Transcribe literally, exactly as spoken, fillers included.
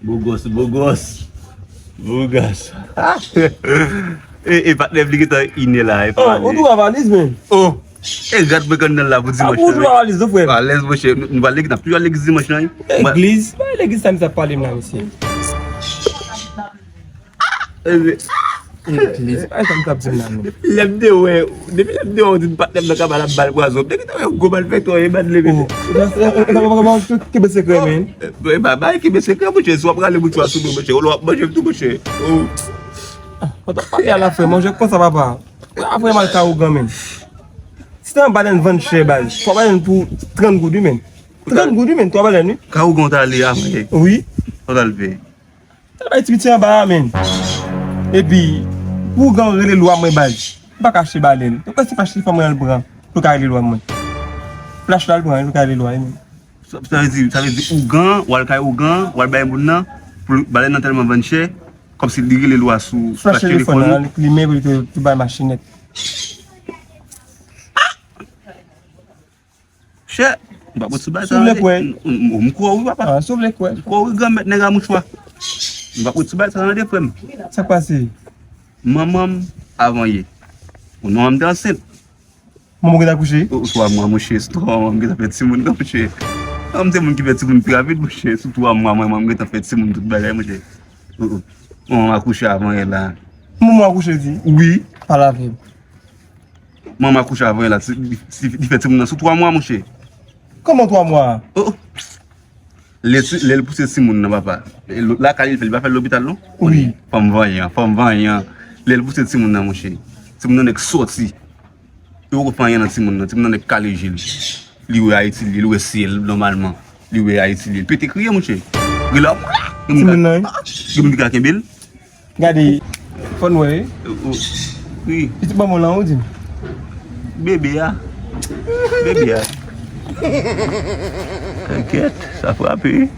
Bogòs, bogòs. Bogòs. E, e patnè m li gentan inè la, e pa Oh, ou pale. Tou a valiz, men. Oh. E gad mwen kann nan la pou dimanch Ou lan. Tou a valiz, non, frè. Alèz, monchè. Nou, nou va legliz, n ap toujou al legliz dimanch lan, wi. Egliz? Pa legliz sa m t ap pale m la, mesye. Egliz? Pa sa m t ap di m la, men. Lè m te wè, depi lè m te wè ou di m patnè m nan ka mal ap bal pwazon, m te gentan wè yon gwo malfektè, e bad leve. Oh. Kenbe sekrè, men. E, e, ba, ba, kenbe sekrè, monchè. Si w ap rale bouch ou a sou mwen, monchè, ou l w ap manje m tou, monchè. Oh. Ah, pa t ap pale a la, frè, manje konsa, papa. La, vrèman, l ka ougan, men. Si te yon balèn vann chè, baz, twa balèn pou trant goud, wi, men. Trant goud, wi, men, twa balèn, wi. Ka ougan w t ale a, men. Wi. Sa w t al fè? Sa bay ti piti anba a, men. Epi, pou ougan rele lwa mwen, baz. M pa ka achte balèn. Ou kwè si m achte fanm mwen al pran, pou l ka rele lwa mwen. Plach la, al pran, pou l ka rele lwa, men. Sa, sa vle di, sa vle di ougan, w al kay ougan, w al bay moun nan, pou balèn nan tèlman vann chè, kòmsi li rele lwa sou, sou plach telefòn nan. Li limen pou li te, te bay machinèt. Chè, m p ap ret sou bagay sa. Si w vle kwè. M, m, m kwè w wi, papa. Ah, si w vle kwè. M kwè w wi, granmèt nèg a mouchwa. M p ap ret sou bagay sa, tande, frè m. Sa k pase? Manman m avan yè. Ou non, manman m te ansent. Manman w gentan akouche? Ou twa mwa, monchè, sou twa mwa, m gentan fè timoun nan, monchè. An, m se moun ki fè timoun pi rapid, monchè. Sou twa mwa, mwen, mwen, m gentan fè timoun, tout bagay, monchè. Ou, ou. Manman m akouche avan yè la. Manman w akouche, di? Wi. Pale avè m. Manman akouche avan yè la, li, li, li fè timoun nan sou twa mwa, monchè. Kòman twa mwa? Oh, oh. Lè, lè l pouse timoun nan, papa. E lo-, lakay li fè, li pa fè l lopital, non? Wi. Fanm vanyan, fanm vanyan. Lè l pouse timoun nan, monchè. Timoun nan nèk sòti. Yo poko fè anyen nan timoun nan. Timoun nan nèk kale je l. Li wè Ayiti, li, li wè syèl, nòmalman. Li wè Ayiti, li. L pete kriye, monchè. Rele a, timoun nan, wi. Gen moun ki ka kenbe l. Gade, fò n wè, wi. Wi. Pitit manman w lan, ou di m? Bebe a. Bebe a. Kèt, sa frape.